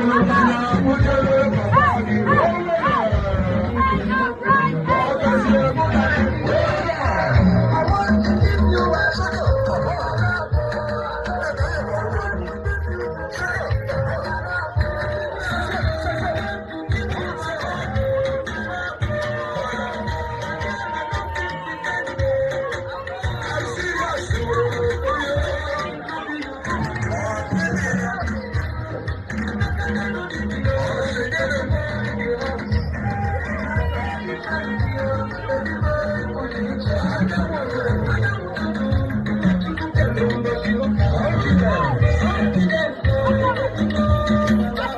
Bụrụ papa gị. Ọ gazie mụ na gị. I want to give you a sugar. I want to give you sugar. I want to give you I serious, oh, yeah.